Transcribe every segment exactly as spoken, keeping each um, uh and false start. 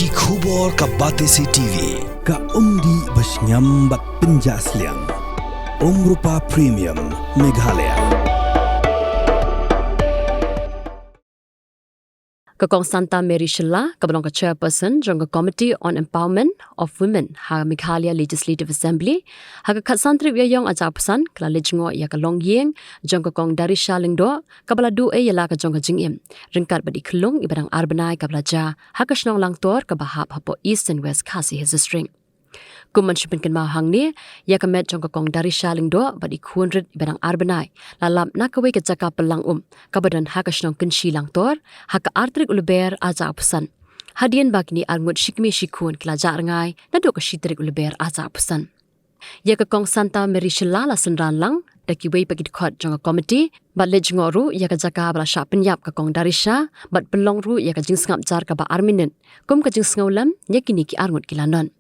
Ki khubor ka Batesi T V, ka umdih ba shngiam bad pynjah sliang. Umrupa Premium, Meghalaya. Ka Kong Santa Mary Shylla, kaba long ka chairperson jong ka Committee on Empowerment of Women ha Meghalaya Legislative Assembly, ha ka khatsan tarik u Ïaïong arhajar arphew san, ka la leit jngoh ïa ka longïing jong ka Kong Darisha Lyngdoh, kaba la duh ei ïa la ka jong ka jingim, ryngkat bad i khyllung iba dang ar bnai kaba la jia ha ka shnong Langtor kaba hap hapoh East and West Khasi Hills District. Kum ban shu pynkynmaw hangne, ïa ka met jong ka Kong Darisha Lyngdoh bad i khun rit iba dang ar bnai la lap na kawei ka jaka pynlang um kaba don ha ka shnong Kynshi Langtor ha ka ar tarik u Lber arhajar arphew san, hadien ba kine ar ngut shi kmie shi khun ki la jah rngai naduh ka shi tarik u Lber arhajar arphew san. Ïa ka Kong Santa Mary Shylla la synran lang da kiwei pat ki dkhot jong ka komiti bad leit jngoh ruh ïa ka jaka ba la shah pynïap ka Kong Darisha bad pynlong ruh ïa ka jingsngap jar kaba ar minit kum ka jingsngewlem ïa kine ki ar ngut ki lanot.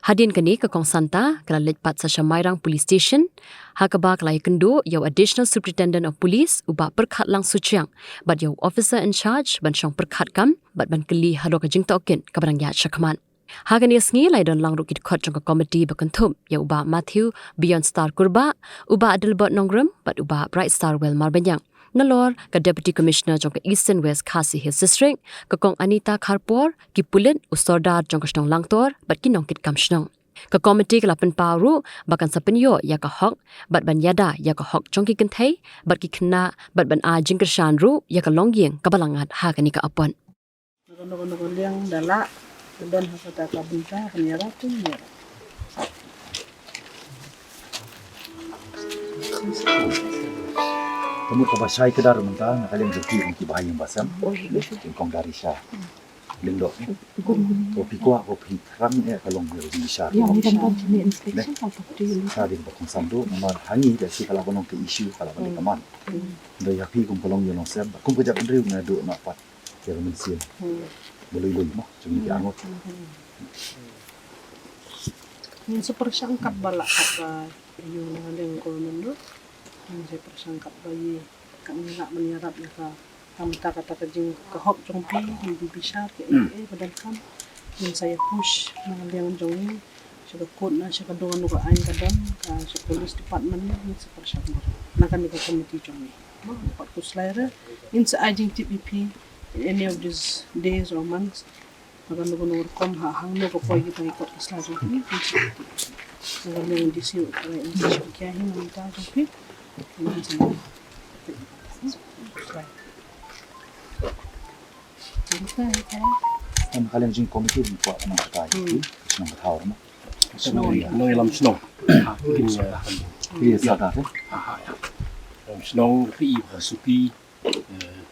Hadien kane ka Kong Santa ka la leit pat sa sha Mairang Police Station, ha kaba ka la ïakynduh ïa u Additional Superintendent of Police u Bah Pyrkhatlang Suchiang bad ïa u Officer in Charge ban shong pyrkhat kam bad ban kylli halor ka jingtohkit kaba dang ïaid shakhmat. Ha kane ka sngi la ïadon lang ruh ki dkhot jong ka komiti ba kynthup ïa u Bah Matthew Beyond Star Kurbah, u Bah Adelbert Nongrum bad u Bah Bright Star Well Marbaniang. Nalor ka Deputy Commissioner jong ka Eastern West Khasi Hills District, ka Kong Anita Kharpor, ki pulit, u Sordar jong ka shnong Langtor bad ki nongkitkam shnong. Ka komiti ka la pynpaw ruh ba kan sa pynïoh ïa ka hok bad ban ïada ïa ka hok jong ki kynthei bad ki khynnah bad ban ai jingkyrshan ruh ïa ka longïing kaba la ngat ha kane ka apot. Na kano kano ka liang da lah ka don ha kata ka bynta ban ïarap, ïarap. Ka mut kaba shai kdar mynta na ka liang jong ki, ki ba ha ïing ba sem, ki Kong Darisha Lyngdoh. Ko phi kwah ko phi thrang ïa ka long ïa ka jingbishar. Ïa, ngi dang don jingïa inspection ka property. Sa dei ba kongsan duh namar ha ngi da shi ka la ban long ka issue ka la ban long ka man. Da ïa phi kum ka long ïa long sem ba kum ka jaitbynriew nga duh na pat ïa ka mynsiem ba lui lui mo jong ngi ki arngut. Ngin sa pyrshang katba lah katba ïoh na ka liang government ruh. Ngin sa pyrshang katba ïa ka ngi lah ban ïarap ïa ka, ka mynta kata ka jing ka hok jong phi, ngin bishar ka ei ei ba donkam. Ngin sa ïa push na ka liang jong ngi sha ka court, na sha ka dong, na ka aiñ ka don, ka sha police department, ngin sa pyrshang na kane ka komiti jong ngi. Mo, pat khuslai re ngin sa ai jingtip ïa phi in any of these days or months. Ba kano kano rukom ha hangno ka poi kita ki kot ki sla jong ki. Ba kano D C ka in sha ki hi mynta jong ki. Mynta hi ka. Kan ka liang jong komiti ni kwah nang ka tai. Shnong ka thaw mo. Shnong, nong lam shnong. Kin ya. Iya sa ka. Lam shnong ri ba suki. Eh,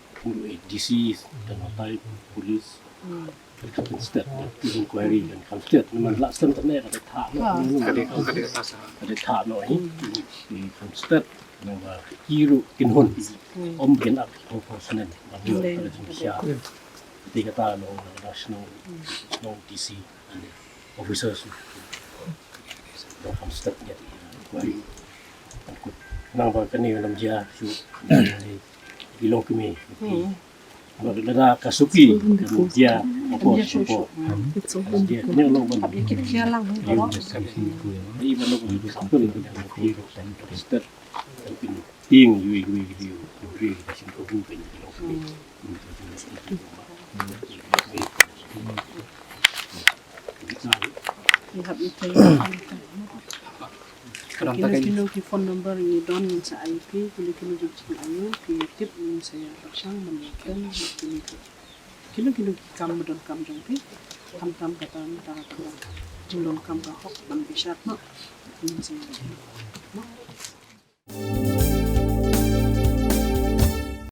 D C, dan hotai, police, kan stet, inquiry kan stet, memang lah stem tane ada tak no, ada tak no ini, kan stet, memang kiru kinhun, om gen ak, om konsenen, ada ada siap, ketika tak no, ada snow, snow D C, ada officers, kan stet ya, inquiry, nang ba kani dalam dia, su, Ki long kmie. Lada ka suki ka dia ko ko. Dia ne long ban. Hap ïa kit khia lang hang ko. Ai ban long ban example ban ki ro tan stet. Kan pin ting yui yui yui yui ka shin ko bu kan ki long kmie. Ki hap ïa Kino kino ki phone number ngi don ngin sa ai phi, kino kino ki jingaiu phi tip ngin sa ïa pyrshang ban ïa kren, kino kino ki kam ba donkam jong phi, khamtam kata mynta kata ka jingdonkam ka hok ban bishar noh ngin sa ïa kren.